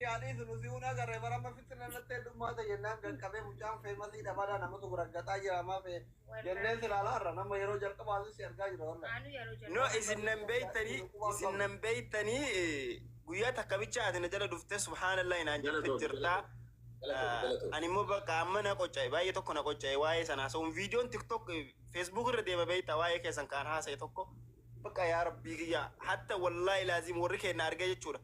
haa dhiisu, nu si'uun agarre bara amma fitina natti heddummaata jennaan qaqqabee mucaan feemasii dhabaadhaa namatu raggaxaa jira maa fee jennee silaalaa irra nama yeroo jalqabaa si argaa jira wallahi. Anu yeroo No, jalqabaa. isin nan beeytanii, isin nan beeytanii, guyyaa takka bicha ati na jala dhufte subhaanallah naan jette Galatoomi, jirta. galatoomi, galatoomi. Ani immoo bakka amma na qocca'e, baay'ee tokko na qocca'e waa'ee sanaa. So viidiyoon TikTok, Facebook irra deema beeyta waa'ee keessan kaan haasa'e tokko. Bakka yaa rabbii kiyya hatta wallaahi laazim warri keenya argee jechuudha.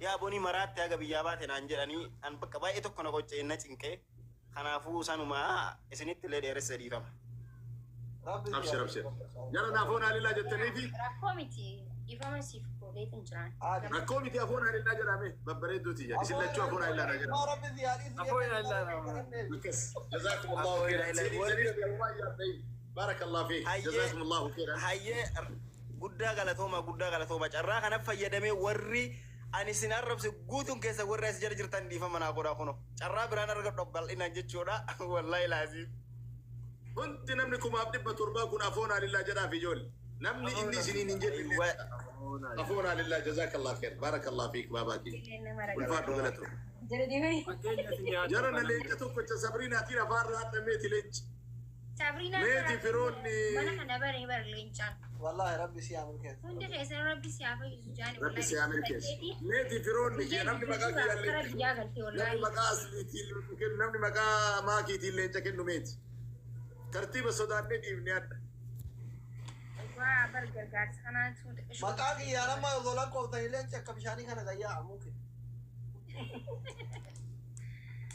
Yaa bonii maraatte haga biyyaa baate naan jedhanii an bakka baay'ee tokko na qocca'e na cinqee. Kanaafuu sanumaa isinitti illee dheeressa dhiifama. Rabbi si Abshir, haa abshir. dhiisu. Jara na afoon haalillaa jettaniifi Rakkoo miti, ifama siif godheetin jiraan. Aadi. Rakkoo miti, afoon haalillaa jedhame babbareedduu tiyya. Isin lachuu afoon haalillaa naa jedhama. Maa rabbi si haa dhiisu Afoon jennee haalillaa naa kadhanneef. Akkas. Jazaakum Allahu Afoon khairan. haalillaa. Siinii Warri saniif galmaa yaaddayin. Barakallahu fiik. Hayyee Jazaakum Allahu khairan. hayyee, guddaa galatooma, guddaa galatooma. Carraa kana fayyadamee warri ani isin arrabse guutuun keessa warri as jala jirtan dhiifama naa godhaa, kuno carraa biraan argadhu bal'inaan jechuudha, wallaahi laaziim. Hundi namni 7,700 kun afoon haalillaa jedhaaf ijoollee. Namni inni isiniin hin jenne illee afoon haalillaa. Jazaakallah khair. Barakallahu fiik baabaa kiyya. Nama ragaa. Ulfaadhu, galatoo. Jara deemanii. Fakkeenya isin nyaata. Jara na leenca tokkocha Sabriinaatiin afaan raadhameeti leenci. Sabriinaa Meeti firoonni mana kana baree bara leencaan. Wallahi rabbi si haa milkeessu. Hundi keessan rabbi si haa fayyisu jaani. Rabbi si haa milkeessu. Meeti firoonni kiyya namni maqaa kiyyaan Kara leenca biyyaa galtee namni wallaahi. maqaa asliitiin leenca kennu, namni maqaa maakiitiin leenca kennu meeti. Tartiiba sodaannee dhiifne adda. Waa bar gargaarsa kanaatu xiqqishu. Maqaa kiyyaan amma osoo lakkoftanii leenci akka bishaanii kana gayyaa mumkin.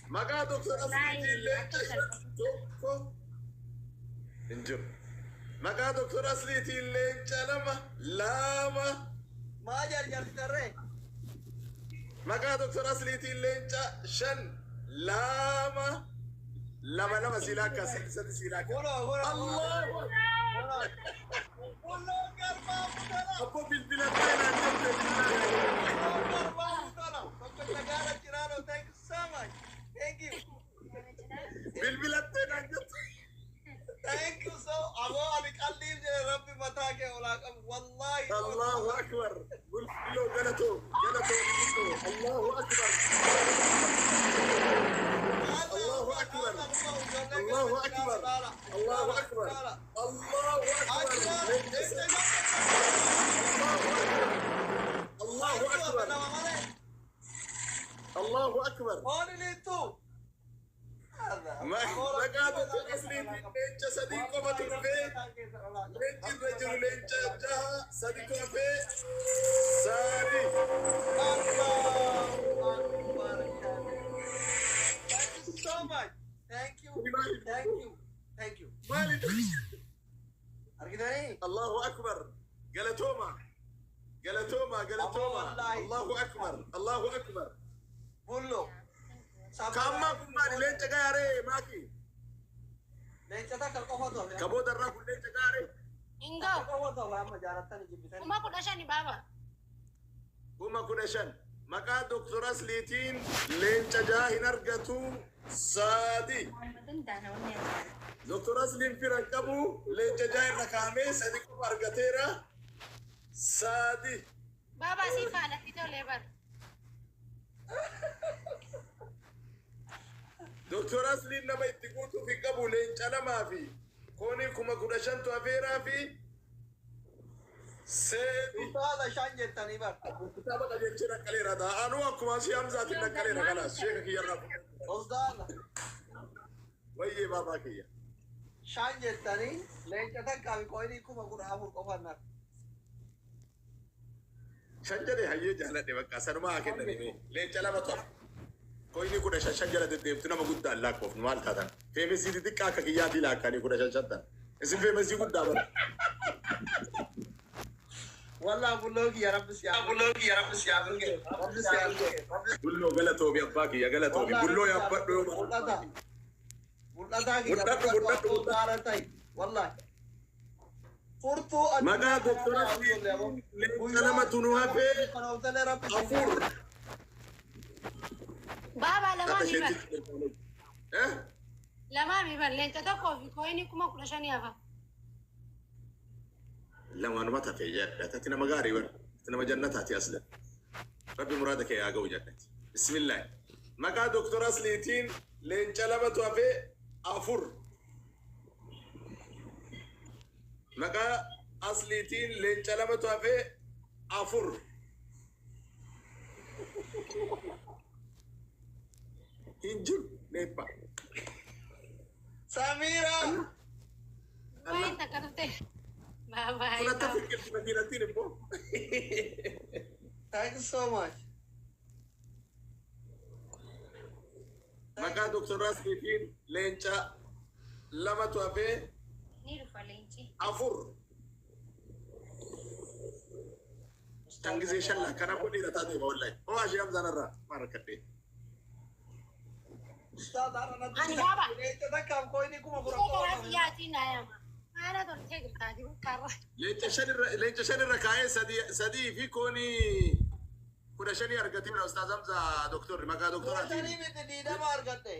Maqaa Doktor Asliitiin leenca Akka shan tokko hin jiru. Maqaa Doktor Asliitiin leenca lama, lama. Maa jarjarsitarree? Maqaa Doktor Asliitiin leenca shan, lama, lama, lama sii laakkaa, sadi, sadi sii laakkaa. Kunoo, kunoo. Allahu Kunoo. Kulloo garbaa mutala. Abbo bilbilattee naan jette bilbilaa. Kulloo garbaa mutala. Tokko gaara jiraano. Thank you so much. Thank you. Bilbilattee naan jette. Thank you so. Aboo ani qalliif jedhe rabbi mataa kee olaa qabu. Wallahi. Allahu akbar. Bulloo galatoo galatoo bulloo. Allahu akbar. Allahu akbar. Allahu akbar. Allahu akbar. Allahu akbar. Leenca sadi. Allahu akbar. Allahu akbar. Only two. Maqaa Doktor Asliitiin leenca sadii qofatu dhufee, leenci irra jiru leenca jaha, saditu hafee, sadi. Allahu Akbar. Thank you so much. Thank you. Thank you. Thank you. Maali? Argitanii? Allahu akbar. Galatooma. Galatooma, galatooma. Wallahi. Allahu akbar. Allahu akbar. Bullo. Kaammaa kun maali? Leenca gaaree maaki? Leenca takka qofatu hafe. Ka boodarraa kun leenca gaaree? Hin Takka ga'u. qofatu hafe amma jaalattanii jibbitanii. 15,000 baaba. 15,000. Maqaa Doktor Asliitiin leenca jaha hin argatu, sadi. Doktor Asliin fira hin qabu, leenca jaha irra kaa'amee sadi qofa argateera. Sadi. Baaba siif haalatti tolee bara. Doktor Asliin nama itti guutuuf hin qabu, leenca lamaa fi koonii 15,000tu hafeeraa fi sadi. Utaala shan jettanii bar. Kitaaba qajeelchee dhaqqaleera. Anuu akkuma asii Hamzaatiin dhaqqaleera kalaas. Sheeka kiyyarraa fudhadhe. Ustaala Wayyee baabaa kiyya. Shan jettanii leenca takkaa fi qoyinii 14,000 qofan nar. Shan jedhee, hayyee jaaladhe, bakka sanumaa haa kennanii mee. Leenca lama tola. Koinii 15 shan jala deddeemtu nama guddaan lakkoofnu maal taatan? Feemesii xixiqqaa akka kiyyaatii laakkanii 15 shan tan. Isin feemesii guddaa bara. Wallah bulloo kiyya rabbi si haa Bulloo kiyya rabbi si haa milkeessu. Rabbi si haa milkeessu. Bulloo galatoomi, abbaa kiyya galatoomi. Wallah Bulloo rabbi si haa yaabbadhu yoo Mul'ata. Mul'ataa kiyya Mul'adhu, mul'adhu mul'adhu, aboo gaara ta'i. Wallahi. Furtuu Maqaa addunyaa Doktora kanarraa ijoollee aboo. leenca lamatu nu hafee Kana obsalee rabbi si afur. Baaba Akka lamaa mi bar. isheetti. Eh? Lamaa mi bar, leenca tokkoo fi kooyinii 15,000 hafa. Lamaanuma tafe jedha. Tati nama gaarii bara. Tati nama jannataati aslan. Rabbi muraada kee haa ga'u jannati. Bismillah. Maqaa Doktor Asliitiin leenca lamatu hafee afur. Maqaa Asliitiin leenca lamatu hafee afur. Hin jiru leepha. Samiira. Waa'ee takka dhufte. Bye bye. Kun akka fiqilti makiinattiin immoo. Thank you so much. Maqaa Doktor Asliitiin leenca lamatu hafee Ni dhufa leenci. afur. Kan gisee shan kana kun dhiira taatee wallahi. Hoo ashee Hamzaan irraa maal rakkadhee. Ustaaz har'a natti Ani baaba. Leenca takkaaf coinii 4000 Karaa qofa. kiyyaatiin naayama. Haala tolchee jirtaati bakkaarra. Leenca shan irra kaa'ee sadii fi coinii 15 argateera Ustaaz Hamza Doktorri maqaa Kudha doktoraatiin. shanii miti 20 argadhe.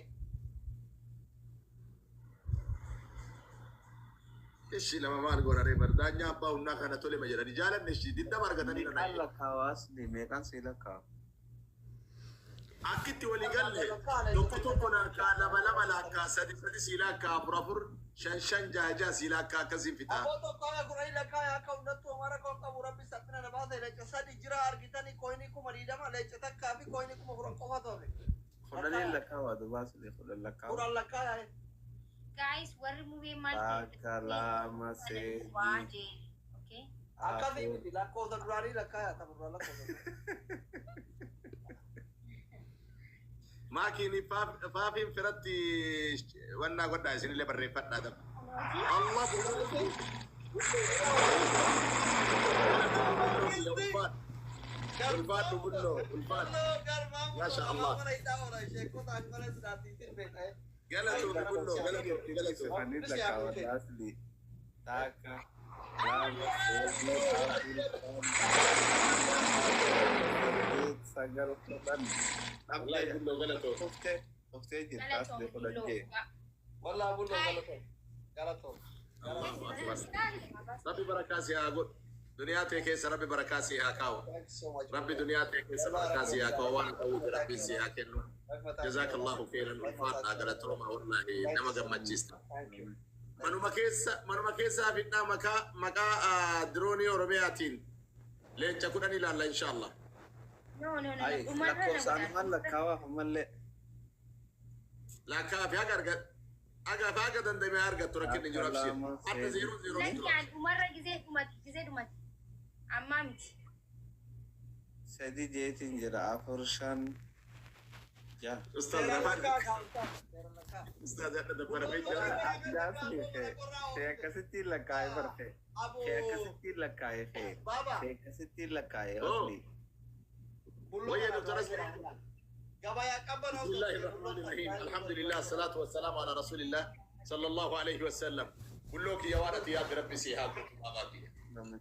Ishi lama maal goona ree bardaanyaa abbaa humnaa kana tole ma jedhanii jaalanne ishi 20 argatanii Meeqaan nana. lakkaa'u asli meeqaan sii lakkaa'u? Akkitti walii galle tokko tokko laakkaa lama lama laakkaa sadi sadi sii laakkaa afur afur shan shan jaha jaha sii laakkaa akkasiin fixaa. Aboo tokko haga 10 lakkaa'e akka hundattuu amara koo qabu rabbi salphina na baase leenca sadi jira argitanii coinii 20,000 leenca takkaa fi coinii 4000 qofa tofe. 10n lakkaa'u duuba asli 10 lakkaa'u. 10 lakkaa'e. Guys, warri mubee maal Takka lama sadii Waa jee. Okay. Akkasii afur miti lakkoofsa duraanii lakkaa'e tapha duraa lakkoofsa. Maakiin faafiin firatti wannaa godhaa isinillee barreeffadhaa tapha. Allah ulfaadhu. Ulfaadhu bulloo ulfaadhu. Masha Allah. Galatoomii bulloo galatoomii galatoomii. Shaniin lakkaa'u asli. Takka lama sadii afur shan sagal 10. Wallahi bulloo galatoomii. Tuftee tuftee jirta asli 10 jee. Wallah bulloo galatoom. Galatoom. Allahu akbar. Rabbi barakaa si haa godhu. Duniyaa tee keessa Rabbi barakaa si haa kaa'u. Thank you so much. Rabbi duniyaa tee keessa barakaa si haa kaa'u waan ta'uuf Rabbi si haa kennu. Jazakallahu khairan ulfaadhaa galatooma wallahi nama gammachiista. Thank you. Manuma keessaa fidhaa maqaa diroonii Oromiyaatiin leenca 10 ilaalla inshallah. No, no, no. Ay Dhumarra lakkoofsaan nama maal lakkaa'u ammallee. Lakkaa fi haga argat haga fi haga dandamee argattu rakkinni jiru Takka abshir. lama Hadda sadii zeeroo zeeroo Lakki jiru. aan dhumarra gizee dhumati gizee dhumati. Ammaa miti. Sadi jeetiin jira afur shan jaha. Ustaz Seera Rafaan lakkaa kaa'u. Seera lakkaa. Ustaz hadda dabbaramee jira. Asli fee akkasittiin lakkaa'e barfee. Fee akkasittiin lakkaa'e fee. Baba. Fee akkasittiin lakkaa'e Oh. asli. Wayya Dr. Asli. Gabayaa qabban بسم الله الرحمن الرحيم الحمد لله الصلاة والسلام على رسول الله صلى الله عليه وسلم كلك يا ولد يا ربي سيها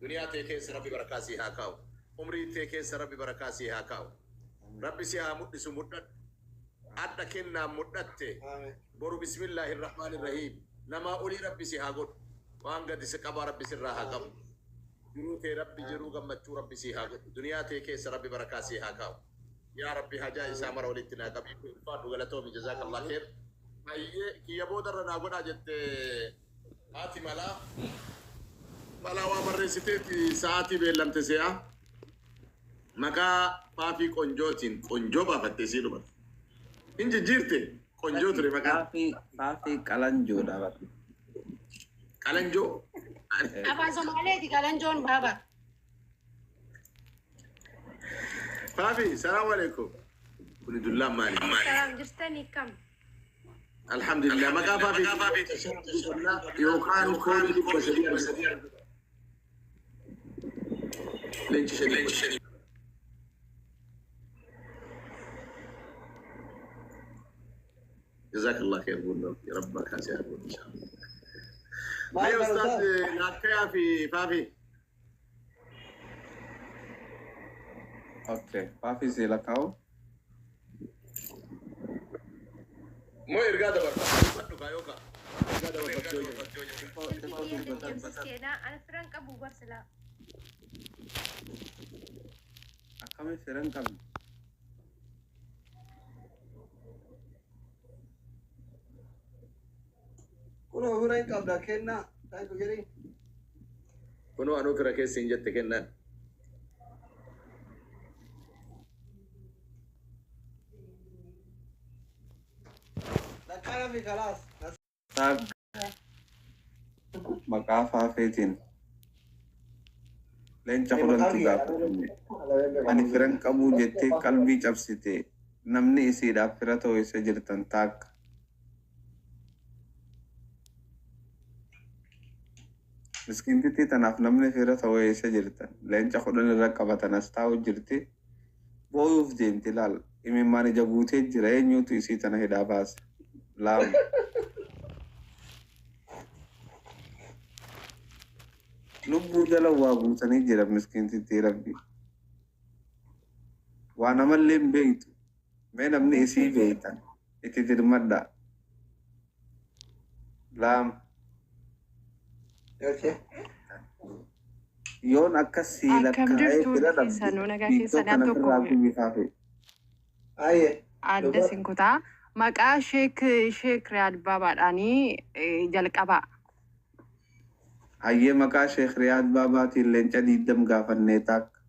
دنيا تي كيس ربي بركة سيها كاو عمري تي كيس ربي بركة سيها كاو ربي سيها مدس مدت أدى كنا مدت برو بسم الله الرحمن الرحيم نما أولي ربي سيها قد وان قد سكبا ربي سرها قب jiruu tee rabbi jiruu gammachuu rabbi sii haa godhu duniyaa tee keessa rabbi barakaa sii haa kaa'u yaa rabbi hajaa isaa mara walitti naa qabi ulfaadhu galatoomi jazakallah kheer hayyee kiyya boodarra naa godhaa jette haati malaa malaa waa barreessiteeti sa'aatii beellamte se'a maqaa faafii qonjootiin qonjoo baafatte sii dhumate hin jijjiirte qonjoo ture maqaa Faafii faafii qalanjoodha bara. Qalanjoo. Afaan Somaaleeti qalanjoon baaba. Faafi salaamu alaikum kuni dullaan maali? Salaam jirtanii kam? Alhamdulillah maqaa faafii yookaan coinii 300 argatu. Leenci shanii. جزاك الله خير قول ربك يا ان شاء الله. يا استاذ لاكيا في فافي. Okay faafii sii lakkaa'u. Moo ergaa dabarfa. Dhugaa yookaan. Ergaa dabarfachuu Xiqqoo xiqqoo dubbatan. Seenaa ana firan qabu barsilaa. Akkami firan qabdu? Kunoo fira hin qabda kennaa. Thank you jedhii. Kunoo anuu fira keessa hin jette kennan. Lakkaaya fi kalaas. Maqaa faafeetiin leenca kudhantu gaafatame. Ani firan qabuu jettee qalbii cabsite. Namni isiidhaaf fira ta'u isa jirtan taakka. Miskiintittii tanaaf namni fira ta'u isa jirtan. Leenca 10 irra qabatan as taa'u jirti. Booyuuf deemti laal. Imimmaan ija guutee jira. Eenyutu isii tana hidhaa baase? Lama. Lubbuu jala waa guutanii jira miskiintittii rabbi. Waa namallee hin beektu. Mee namni isii beektan itti dirmadhaa. Lama. Yoon akkas sii Akkam lakkaa'ee jirtu fira hundi dhabde keessanuu nagaa TikTok keessanii kana al ofirraa tokko gubi faafe. Aye. adda sin kutaa. Maqaa Sheek Riyaad Baabaadhaanii jalqabaa. Hayyee maqaa Sheekh Riyaad Baabaatiin leenca 20 gaafannee taakka.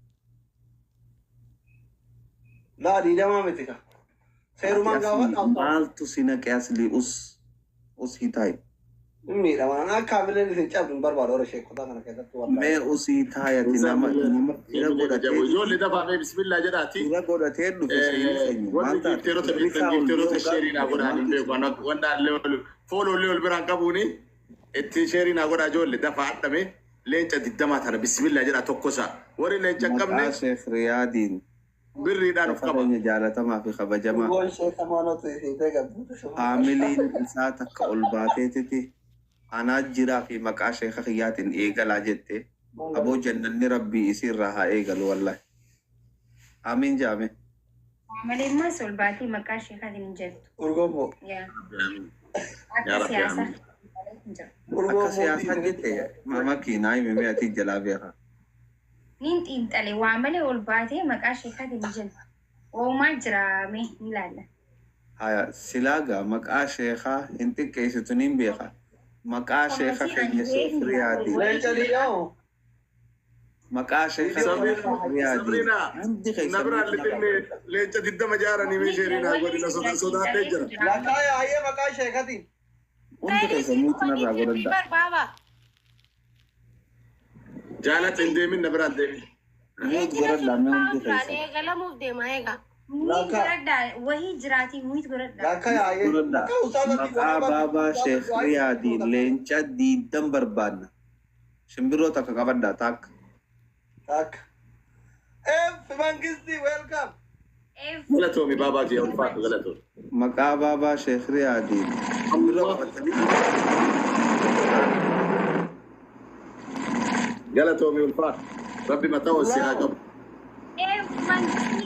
Laa 20 miti ka. Ati Seerumaan asli gaafadha. maaltu si naqe asli us usii taa'i. Miidhama. Akka hamileen isin cabdu hin barbaadu warra sheekotaa kana keessatti Mee wallaahi. usii taa'i ati nama nama fira godhatee Ijoollee dafaa mee bismillaa jedhaati. fira godhatee dhufe seenuu keenya Warri maal taate giifteerota firri beektan isaa ol giifteerota yoo sheerii naa gaafate godhaa hin maaltu beeku. Wanta illee ol fooloo illee ol biraan qabuuni itti sheerii naa godhaa ijoollee dafaa hadhame leenca 20 tana bismillaa jedhaa tokkosaa. Warri leenca hin qabne maqaa Sheekh Riyaadiin birriidhaan of lafa qaba. keenya jaalatamaa fi kabajamaa Urgoon sheeka maalootu isin ta'e gabbuutu shuma. faamiliin isaa takka ol baateetiti anaa jiraa fi maqaa sheeka kiyyaatiin eegalaa jette aboo jannanni rabbii isiirraa haa eegalu wallahi. Amiin jaame. Malee immoo ol baatee maqaa sheekaatiin hin jettu. Urgoon moo. Yaa. Yaa Akka Rabbi siyaasaa amiin. hin jiru. Urgoon Akka siyaasaa jette makiinaa himime ati jalaa beeka. Niin xiinxale waa malee ol baatee maqaa sheekaatiin hin jettu. Oomaa jira mee hin ilaalla. Haya silaagaa maqaa sheekaa hin xiqqeessitu niin beeka. Maqaa sheeka Kommatii ani keenya Sheekh beekni Riyaadiin. Leenca 20. Maqaa sheeka keenya Sheekh Riyaadiin. Sabrina, Hundi na keessan biraan lixinne leenca 20 jaaranii mee sheerii naa godhina sodaadhee jira. Lakkaaya hayyee maqaa sheekatiin. Hundi keessan mutu narraa godhadhaa. Barbaaba. Jaalatti hin deemin na biraan deemin. Muut godhadhaa mee hundi keessan. Eegalamuuf deema eega. Muut godhadhaa wahii jiraatii muut godhadhaa. Lakkaaya hayyee. Godhadhaa. Akka usaasatti Maqaa baabaa Sheekh Riyaadiin leenca 20 barbaanna. Shimbirroo takka qabadhaa taakka. Takka. F Mangisti welcome. Galatoomi baabaa kiyya ulfaatu galatoomi. Maqaa baabaa Sheekh Riyaadiin. Shimbirroo qabatanii. Galatoomi ulfaatu. Rabbi mataa ol si haa qabu. F Mangisti.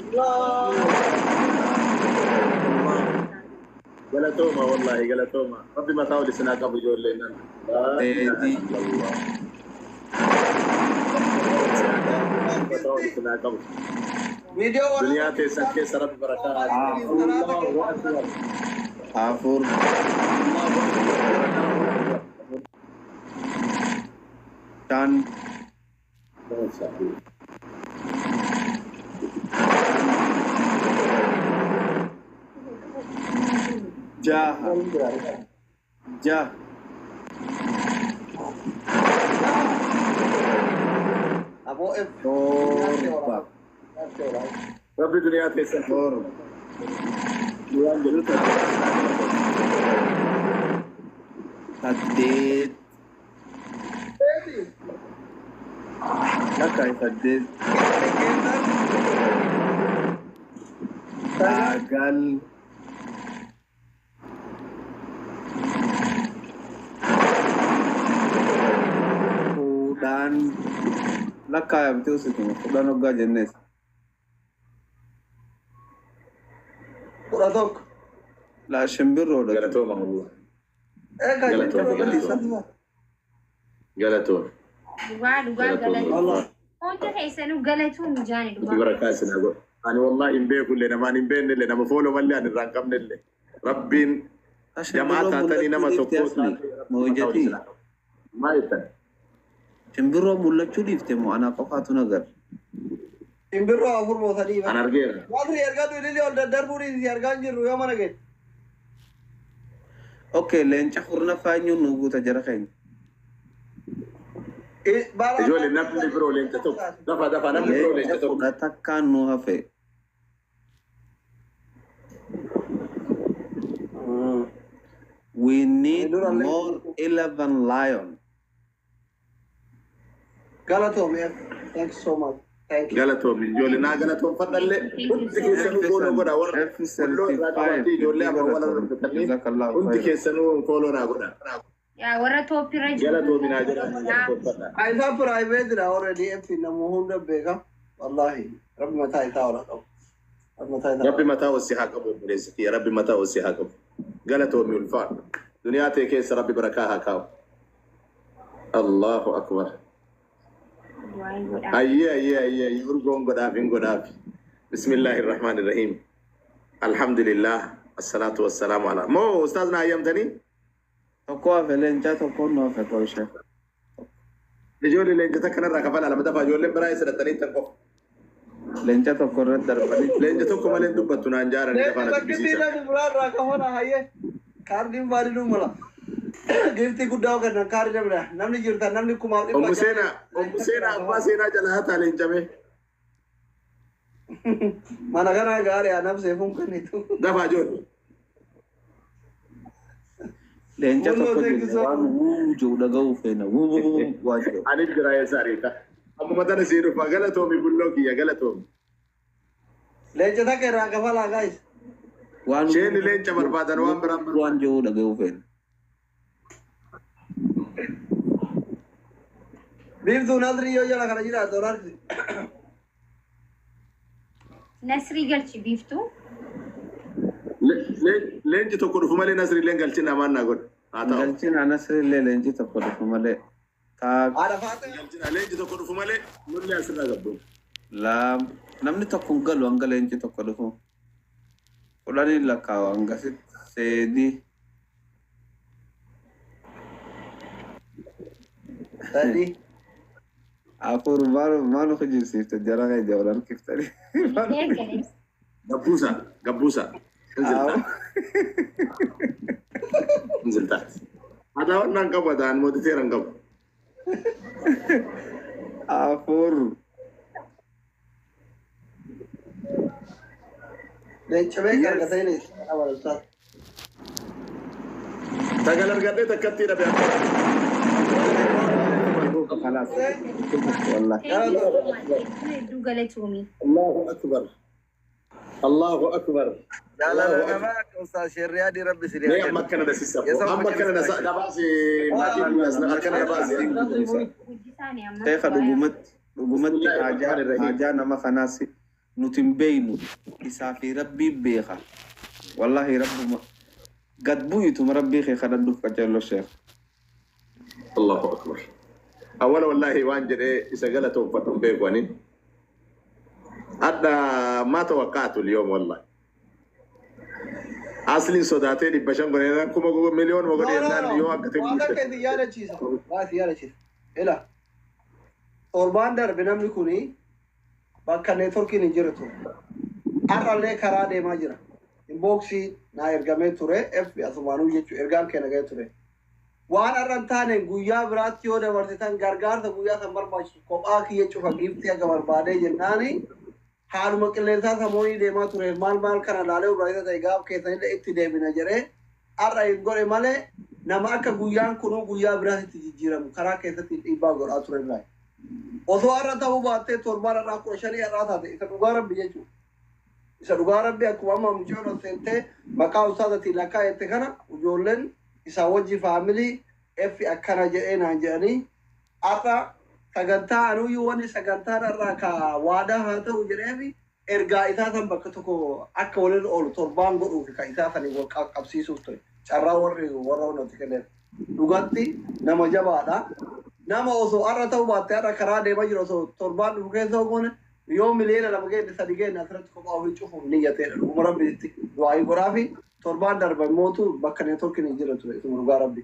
Galatooma wallahi galatooma. Rabbi mataa ol isin haa qabu ijoolleen nan. Sadii. Mataa ol isin haa qabu. Viidiyoo waraabaa. Duniyaa teessan keessa rabbi barakaa haa Afur. Allahu akbar. Afur. Allahu akbar. Shan. Jaha. Jaha. Aboo F. Torba. Rabbi duniyaa teessan Torba. waan jedhu Saddeet. Lakkaa'e saddeet. Sagal. 10. Lakkaa'amtee usituma 10 hoggaa jennees. 11. Laa shimbirroodha. Galatooma wallahi. Egaa Galatooma galatooma. Galatooma. Dhugaa dhugaa Galatooma. galatuun. Hundi keessanuu galatuun jaani Rabbi dhugaa. barakaa isin haa godhu. Ani wallahi hin beeku illee namaan hin beekne illee nama fooloo mallee ani irraa hin qabne illee. Rabbiin Jamaa Shimbirroo taatanii mul'achuu nama dhiifte tokko asli. taatee Moo ijatii? maal jettan? Shimbirroo mul'achuu dhiifte moo anaa qofaatu nagar? Shimbirroo afur moo sadii An argeera. Warri ergaa ililii ol daddarbuu dhiisi argaa hin jirru yoo mana ga'e. Okay, leenca kurnaffaa eenyuun nu guuta jara keenya? Ijoollee namni biroo leenca tokko. Dafa dafa namni biroo leenca Leenca tokko. kudha takkaan nu hafe. We need more 11 lion. Galatoomi. Thank you so much. Thank you. Galatoomi ijoollee naa galatoomfadhallee hundi keessanuu follow godha warra follow irraa qabaatee ijoollee amma wal argatanii hundi keessanuu follow naa godha. Yaa warra tooppirra jiru. Galatoomi naa jedha galatoomfadha. Isaa private dha already F nama hunda beeka. Wallahi rabbi mataa isaa ola qabu. Rabbi mataa isaa. Rabbi mataa osii haa qabu obboleessa kiyya rabbi mataa osii haa qabu. Galatoomi ulfaadha. Duniyaa ta'e keessa rabbi barakaa haa kaa'u. Allahu akbar. Waa'ee godhaa. Ayyee ayyee ayyee ayyee urgoon godhaaf hin godhaaf. Bismillaahi irrahmaan irrahiim. Alhamdulillah. Assalaatu wassalaamu ala. Moo ustaaz na hayyamtanii? Tokko hafe leencaa tokkoon nu hafe qooshe. Ijoollee leenca kanarraa kafalaa lama dafa ijoolleen biraa isa dhattanii tan qofa. Leenca tokko irratti darbanii. Leenca tokko malee hin dubbattu naan jaaranii Leenci dafaa na bakki dubbisiisan. namni biraa irraa kafana hayyee. Kaardiin baadii mala. Giftii guddaa kennan kaardii namni namni jirtan namni kumaaf dhibba. Ommu seenaa ommu seenaa abbaa seenaa jala hataa leencame. Mana kana gaarii haa nafsee fuun kennitu. Dafaa ijoollee. Leenca Wallo tokko thank you jenne so waan wuu jiru dhaga'uu feena. Wuu wuu wuu waan jiru. Ani jira eessa ariita. Ammuma tana sii dhufa galatoomi bulloo kiyya galatoomi. Leenca takka irraa kafalaa guys. Waan Isheen leenca barbaadan waan biraan barbaadan. waan jiru dhaga'uu feena. Biiftuu Nasrii yoo jala kana jiraatu olaansi. Nasrii galchi biiftuu. Leenci tokko dhufu malee Nasri illee galchina amaan naa godha. Haa ta'u. Galchina Nasri illee leenci tokko dhufu malee. Taak Haadha faatee. Galchina leenci tokko dhufu malee nulli asirraa gabbu. laam namni tokko hin galu hanga leenci tokko dhufu. Kudhaniin lakkaawa hangasitti seedii Sadii. afur maal maal hojjisiifte jara keenya wal harkiftanii. Eegale. Gabbuusa gabbuusa. انزل تحت انزل تحت هذا wannan qabu adaan mootiseera hin qabu. Afur Leenca beeka argatee leenca abaltaa. Sagal argadhee takkatti dhabe خلاص والله. Thank you so much. Hedduu hedduu galatoomii. Allahu akbar. Allahu akbar. Jaalala namaa akka ustaas Sherriyaadii rabbi si Mee amma akkana dasiisa. Amma akkana dasa dhabaase maatiin akkana dhabaase. Guddisaani amma. Sheekha dhugumatti dhugumatti haajaa haajaa nama kanaas nuti hin beeynu isaa fi rabbii beeka. Wallahi rabbuma gad bu'ituma rabbii kee kadhadhuuf qajeello sheekha. Allahu akbar. Awwala wallahi waan jedhee isa galatoonfadhu hin beeku ani. Adda ما توقعت اليوم والله. Asliin sodaatee 500 godhee kuma miliyoon godhee jennaan yoo akka ta'e Waan akka isin yaadachiisa. Waan isin yaadachiisa. Ila. Torbaan darbe namni kuni bakka neetworkiin hin jirtu. Har'allee karaa deemaa jira. Inboxii naa ergamee ture. F asumaanuu jechuun ergaan keenya ga'ee ture. Waan har'a hin taane guyyaa biraatti yoo dabarsitan gargaarsa guyyaa san barbaachisu kophaa kiyya cufa giiftii akka barbaadee jennaani haaluma qilleensaa samoonii deemaa ture maal maal kana laalee biraayisa ta'e gaaf keessanillee itti deebina jedhee har'a hin godhe malee nama akka guyyaan kunuu guyyaa biraatti jijjiiramu karaa keessatti dhiibbaa godhaa ture irraa. Osoo har'a ta'uu baattee torbaan har'aa 15 har'aa taate isa dhugaa rabbi jechuudha. Isa dhugaa rabbi akkuma amma mucaan ol seentee maqaa ustaazatiin lakkaa'ette kana ijoolleen isaa wajji faamilii F akkana jedhee naan jedhanii har'a sagantaa anuyyuu wanni sagantaan irraa ka waadaa haa ta'u jedheefi ergaa isaa san bakka tokko akka walirra oolu torbaan godhuufi ka isaa sanii wal qabsiisuuf ture. Carraa warri warra nuti kenneef. Dhugatti nama jabaadha. Nama osoo har'a ta'uu baatte har'a karaa deemaa jiru osoo torbaan dhufu keessa goone yoo miliyoona 2 geenne 3 geenne asirratti kophaa ofii cufuuf niyyateedha. Dhuguma rabbiitti du'aayii godhaa fi Torbaan darbe mootu bakka neetworkiin hin jira ture. Ituma dhugaa rabbi.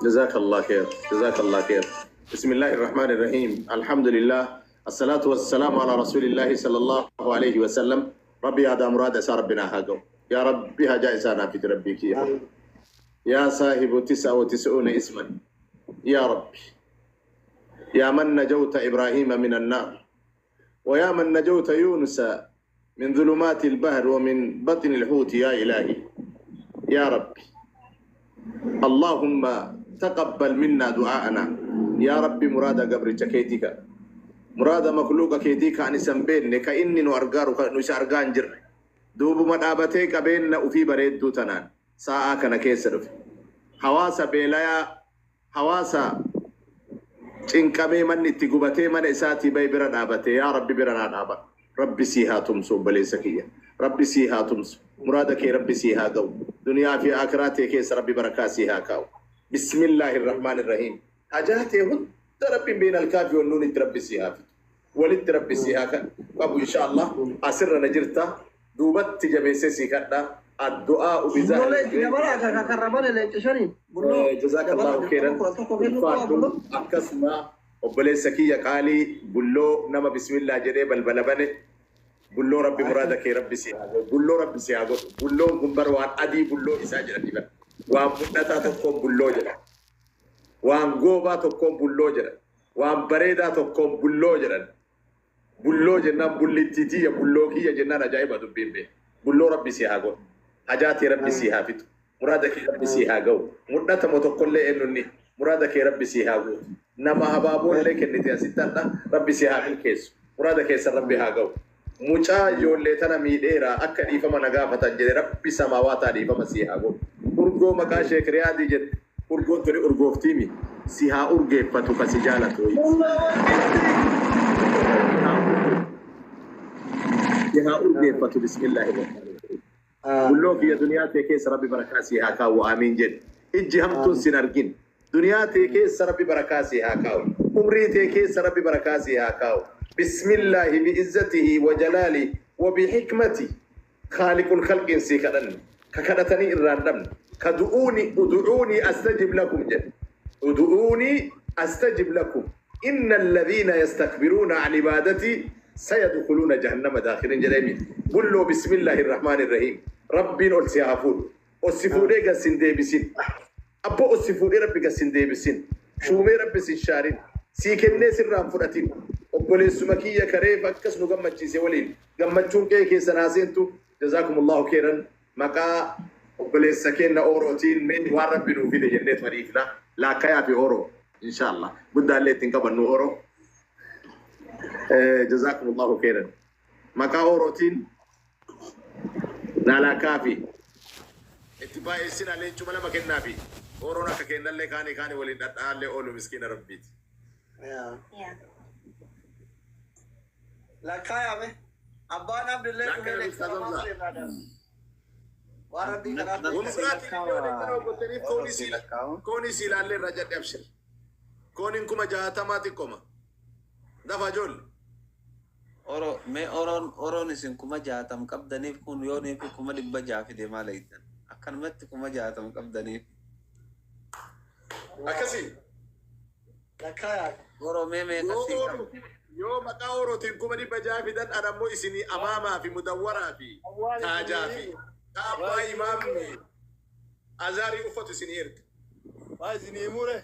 جزاك الله خير، جزاك الله خير. بسم الله الرحمن الرحيم، الحمد لله، الصلاة والسلام على رسول الله صلى الله عليه وسلم. ربي هذا مراد إسا ربنا هاجو يا ربي هجا إسانا في ربك يا يا صاحب 99 اسما يا ربي، يا من نجوت إبراهيم من النار، ويا من نجوت يونس من ظلمات البحر ومن بطن الحوت، يا إلهي يا ربي، اللهم تقبل منا دعاءنا يا ربي. مراد قبر كيتك، مراد مخلوق كيتك أن سنبين كإني نأرجار نس أرجان جر دوب مدابتك بين وفي بريد دوتنان ساعة كان كيسر حواسة بلايا حواسة cinqamee manni itti gubatee mana isaatii bahi bira dhaabate yaa rabbi bira naa dhaaba. Rabbi sii haa tumsu, obboleessa kiyya, rabbi sii haa tumsu, muraada kee rabbi sii haa ga'u, duniyaa fi akiraa tee keessa rabbi barakaa sii haa kaa'u. Bismillaahi irrahmaan irrahiim. Hajaa tee hunda rabbiin beena alkaafi wannuun itti rabbi sii haa fidu, walitti rabbi sii haa qabu insha Allah. Asirra na jirta duubatti jabeessee sii kadha addu'aa ubizaa. Bulloolee itti dabalaa kan karramane leenca shaniin. Bulloo جزاك الله خيرا. 11 kennuu qaba bulloo. Akkasuma obboleessa kiyya qaalii bulloo nama bismillah jedhee balbala bane, bulloo rabbi muraada kee rabbi si haa godhu, bulloo rabbi si haa godhu. Bulloon kun bar waan adii bulloo isaa jedhanii bar waan mul'ataa tokkoon bulloo jedha, waan goobaa tokkoon bulloo jedha, waan bareedaa tokkoon bulloo jedhan. Bulloo jennaan bullittii tiyya, bulloo kiyya jennaan ajaa'iba dubbiin bee. Bulloo rabbi si haa godhu, hajaa tee rabbi si haa fixu, muraada kee rabbi si haa ga'u. Mul'atamo tokkollee eenyunni muraada kee rabbi si haa guutu. Nama habaaboollee kennite asitti hadha rabbi si haa milkeessu, muraada keessan rabbi haa ga'u. Mucaa ijoollee tana miidheera akka dhiifama na gaafatan jedhe, rabbi samaawataa dhiifama si haa godhu. Urgoo maqaa sheek Riyaadii jette, urgoon tuni urgooftiimi si haa urgeeffatu ka si jaalatu si haa urgeeffatu. Bismillaahi rahmaani rahiim. Bulloo kiyya, duniyaa tee keessa rabbi barakaa si haa kaa'u, amiin jedhe. Ijji hamtuun sin argin. Duniyaa tee keessa rabbi barakaa si haa kaa'u. Umrii tee keessa rabbi barakaa si haa kaa'u. Bismillaahi bi'izzatihi wa jalaali wa bihikmati khaaliqul khalqiin sii kadhanne. Ka kadhatanii irraa hin dhabne. Ka du'uuni ud'uuni astajib lakum jedhe. Ud'uuni astajib lakum. Inna alladhiina yastakbiruuna an ibadatii sayadkhuluuna jahannama daakhirin jedhemi. Bulloo, bismillaahi irrahmaani irrahiim. Rabbiin ol si haa fuudhu. Ol si fuudhee gad sin deebisin. Abbo, ol si fuudhee rabbi gad sin deebisin. Shuumee rabbi sin shaarin. Sii kennee sirraan fudhatin. Obboleessuma kiyya kareef akkas nu gammachiise waliin. Gammachuun qe'ee keessan haa seentu. Jazaakumullahu khairan. Maqaa obboleessa keenya Oorootiin mee waan rabbi nuu fide jennee mariifna. Laakkayaa fi Ooroo. Inshallah. Guddaallee ittiin qabannu Ooroo. Jazaakumullahu khairan. Maqaa Oorootiin naalaakaa fi itti baay'eessina leencuma lama kennaafi. Ooroon akka kennallee kaanii kaanii waliin dhadhaallee oolu miskiina rabbiiti. Yaa. Lakkaayame. Abbaan Abdillee dhufee Lakkaayame, leenca lamaa Ustaaz. waliin raadaan. Waan rabbii kanaaf Wamuraatiin iddoo deemtan gottaniif koonii si ilaallee irra jedhe abshir. Kooniin 60,000 xiqqooma. Dafa ijoollee. Oro mee oroon isin 60,000 qabdaniif kun yoonii fi 600,000 fide maal eegdan? Akkanumatti 60,000 qabdaniif. Akkasii. Lakkaayame. Oro mee meeqa Yoo sii Oro qabdi? Yoo maqaa Orootiin 600,000 fidan anammoo isinii amaamaa fi mudawwaraa fi taajaa fi kaabbaa imaamni azaarii uffatu isinii erga. Waa isinii mure.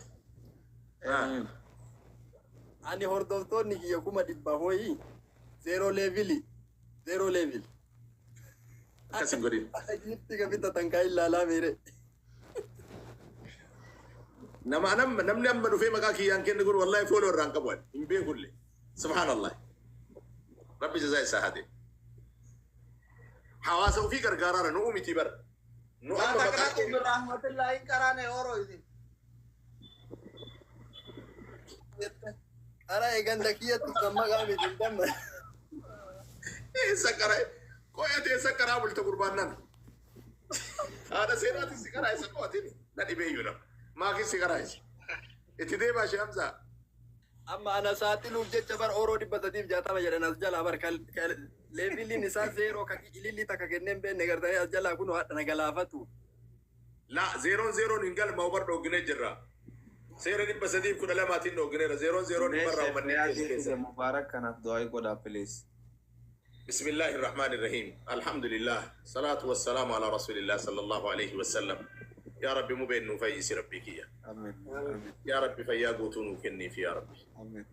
Ani hordoftoonni kiyya 400,000 hoyi zero level, zero level. Akkas hin godhin. Ajiitti ka bitatan kaa ilaalaa meere. Nama anam namni amma dhufee maqaa kiyyaan kenne kun wallahi fooloo irraan qabu ani hin beekullee. Subhaanallah. Rabbi jazaa isaa haa ta'e. Hawaasa ofii gargaaraara nu miti bara. Nu amma maqaa Taqraqu keenya. min rahmatillahi hin qaraane Oro isin. Qara eeganda kiyyatti kan maqaa miti hin damma. Eessa qara? Qo'ate eessa qaraa bulta gurbaan nan? Haadha seenaatis si qaraa isa qo'atin na dhibee iyyuu nama. Maakis si qaraa isa. Itti deemaa shee Hamzaa. Amma ana saaxiluuf jecha bar Oroo 360 jedhan as jalaa bar Leveliin isaa zeeroo kan ililli takka kenneen beekne gartanii as jalaa kun haadha na galaafatu. La zeeroon zeeroon hin galma bar dhoogine jirra. Seera 312tiin dhoogineera. Zeeroon zeeroon hin barraa uummanni keessa keessa. Mubaarak kanaaf du'aa godhaa, please. بسم الله الرحمن الرحيم، الحمد لله، صلاة والسلام على رسول الله صلى الله عليه وسلم. يا ربي مبين نفيس ربي كيا. Amiin. Amiin. يا ربي فيا قوتو كني في يا ربي. Amiin.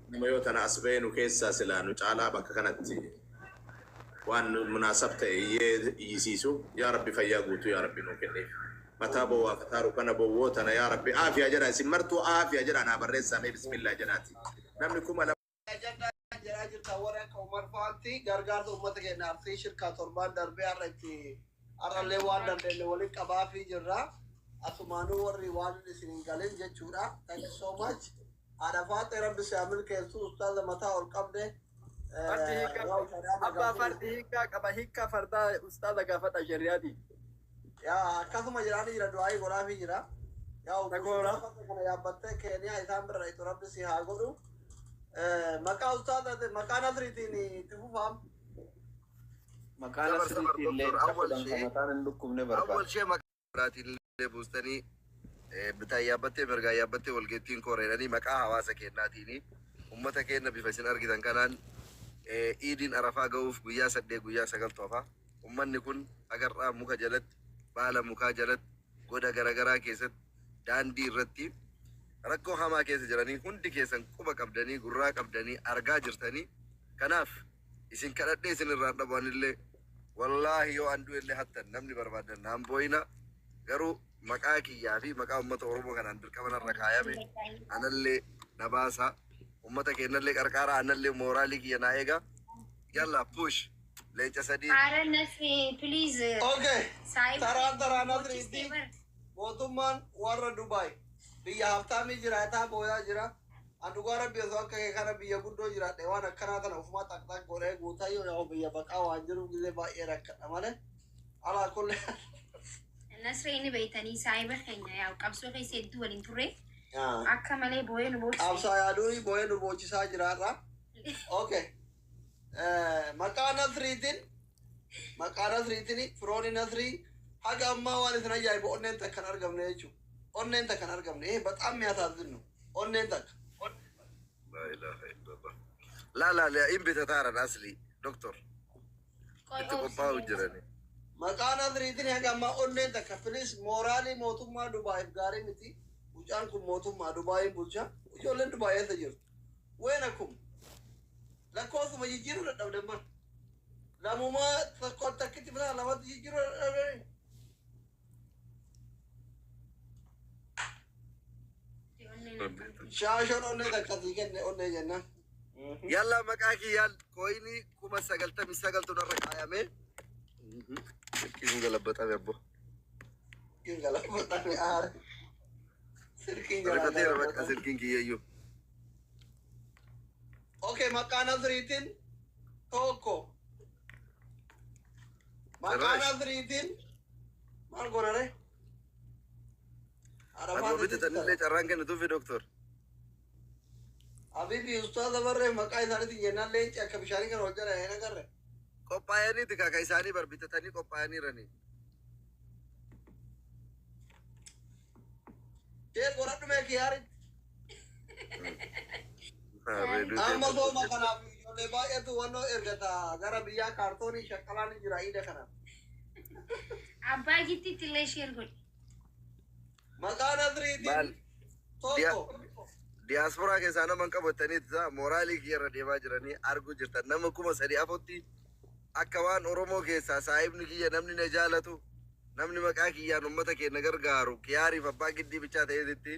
Nama yoo tana as beenu keessaa silaa nu caalaa bakka kanatti waan munaasab ta'e iyyee iyyisiisu. Yaa Rabbi, fayyaa guutuu yaa Rabbi nuu kenniif. Mataa bowwaa fataaru kana bowwoo tana yaa Rabbi aafiyaa jedha. Isin martuu aafiyaa jedha, naa barreessaa mee bismillaa jedhaati. Namni 2000 Ajandaa jedhaa jirta. Warra akka Umar fa'aatti gargaarsa uummata keenya Arsii shirkaa torbaan darbee har'a itti har'allee waan dandeenye waliin qabaafii jirra. Asumaanuu warri waan isin hin galin jechuudha. Thank you so much. Haadha Faaxee, Rabbi si haa milkeessu, ustaaza mataa ol qabde. Fardi hiikaa abbaa fardi hiikaa qaba, hiikaa fardaa ustaaza gaafadha shari'aati. Yaa, akkasuma jedhaanii jira, du'aayii godhaafii jira. Yaa, Dhagoora. kana yaabbattee Keeniyaa isaan bira dhaqxu Rabbi si haa godhu. Maqaa ustaaza maqaa Nasriitiin itti fufaam. Maqaa Sabar, sabar, Nasriitiin doktor, leenca awwal 10 shee kan mataan hin dhukkubne barbaada. Awwal shee maqaa biraatiin illee buustanii bitaan yaabbattee mirgaan yaabbattee walgeettiin kooreedhanii maqaa hawaasa keenyaatiin ummata keenya bifa isin argitan kanaan iidiin Arafaa ga'uuf guyyaa 8, guyyaa 9 hafa. Ummanni kun agarraa muka jalatti, baala mukaa jalatti, goda garaagaraa keessatti, daandii irratti rakkoo hamaa keessa jiranii hundi keessan quba qabdanii, gurraa qabdanii, argaa jirtanii. Kanaaf isin kadhadhee isin irraan dhabu anillee wallaahi yoo an du'e illee hattan namni barbaadan naan boo'ina, garuu maqaa kiyyaa fi maqaa ummata Oromoo kanaan dirqama narra kaayame anallee na baasa, ummata keenyallee qarqaara, anallee mooraalii kiyya naa eega. Yalla, push, leenca 3. Haala Nasri, please. Okay. Saayiba. Taraan taraa Nasriitti mootummaan warra Dubaay biyya haftaamii jiraataa booyaa jira. An dhugaa Rabbi osoo akka kee kana biyya guddoo jiraadhe waan akkanaa tana ofumaa xaqxaq godhee guutaa yoo yaa'u biyya baqaa waan jiruuf gisee baay'ee rakkadha malee. Alaa kulli. Nasri inni beeytanii saayiba keenya yaa'u qabsoo keessa hedduu waliin turre. Akka malee boo'ee nu boochise. Qabsaa yaaduun boo'ee nu boochisaa jiraarra. Okay. Maqaa Nasriitiin, maqaa Nasriitiin, firoonni Nasrii haga ammaa waan isin ajaa'ibu onneen takka hin argamne jechuudha. Onneen takka hin argamne. በጣም የሚያሳዝን ነው። Onneen takka. لا إله إلا الله، لا لا لا, in bitataaran asli doktor itti qophaa'u jirani. Maqaa Nasriitiin haga ammaa onneen takka, please, mooraalii mootummaa Dubaayiif gaarii miti. Mucaan kun mootummaa Dubaayiin bulcha. Ijoolleen Dubaay eessa jirtu? Weena kun lakkoofsuma jijjiiruu dadhabde man. Lamumaa tokko takkitti bitaa lamatti jijjiiruu dadhabde. Shaashoon onnee takka sii kenne onnee jennaan. Yalla, maqaa kiyyaan coinii 99,000tu narra kaayame. Silkiin galabbatame abbo. Silkiin galabbatame aare. Silkiin jalaa Rifateera bakka galabbatame. Silkiin kiyyayyuu. Okay, maqaa Nasriitiin tokko. Maqaa Sirraash. Nasriitiin maal godhare? Adoo bitatanillee carraan kennituufi doktor. Habibi, ustaaza barree maqaa isaaniitiin jennaan leenci akka bishaanii kana hojjeta hin agarre. Qophaa'aniiti kaka isaanii bar bitatanii qophaa'aniirani. Shee godhadhu mee kiyyaaritti. Amma sooma kanaaf ijoollee baay'eetu wannoo ergata gara biyyaa, kaartoonii shaqqalaan ni jira iida kanaaf. Abbaa gittiitti illee share godhi. Maqaa Nasriitiin Maal tokko. Diyaasporaa keessaa nama hin qabataniiti ta'a mooraalii kiyyarra deemaa jiranii arguu jirtan. Nama 3000 afotti akka waan Oromoo keessaa saahibni kiyya, namni na jaalatu, namni maqaa kiyyaan uummata keenya gargaaru kiyaariif abbaa giddii bichaa ta'eetitti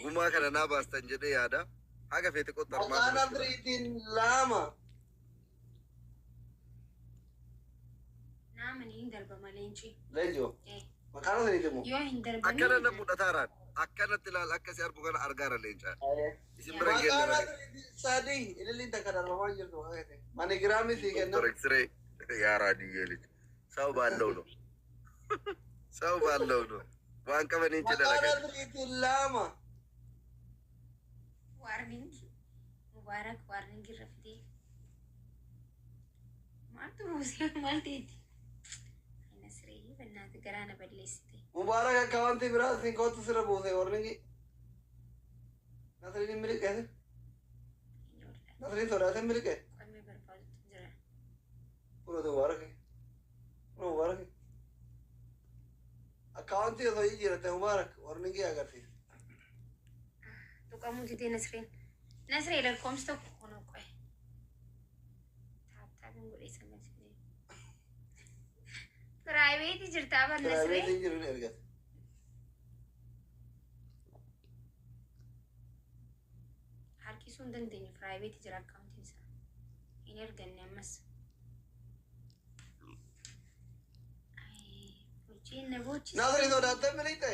gumaa kana naa baastan jedhee yaada. Haga feete Maqaa qoxxarmaa. Nasriitiin lama. Naamani hin darbama leenci. Leenjoo. Maqaa Nasriitiin moo? Yoo hin Akkana darbanii. na mul'ataaraan akkanatti ilaal, akkasi argu kana argaara leencaan. Isin bira hin Maqaa geenne malee. Nasriitiin sadii. Ililliin takka darbamaa jirtu maqaa keetiin. MoneyGramii sii kenna. ዶክተር ኤክስሬ የአራድዬ ልጅ ሰው ባለው ነው፣ ሰው ባለው ነው። waan qabaniin cidha Maqaa dhaqan. Nasriitiin lama. Warning. Mubaarak warning irra fidee. Maaltu buusee maal ta'eeti? Nasree bannaati garaa na balleessite. Mubaarak akkaawwantii biraa isin kootu sirra buuse warningi. Nasriin hin miliqeese. Nasriin sodaatee hin miliqe. Qoomee barbaadutu jira. Kunoo Mubaarak. Kunoo Mubaarak. Akkaawwantii osoo jijjiiratte Mubaarak warningi agarsiisa. Tuqamuu didee Nasreen. Nasree lakkoomsi tokko kunoo qo'e. Taaptaapiin godhee sana Nasree. Piraayiveetii jirtaa bar Nasree. Piraayiveetiin jiru ni ergate. Harkisuu hin dandeenyu piraayiveetii jira akkaawuntiin isaa. Hin erganne ammas. Hojiin na boochise. Nasriin sodaattee miliqxe.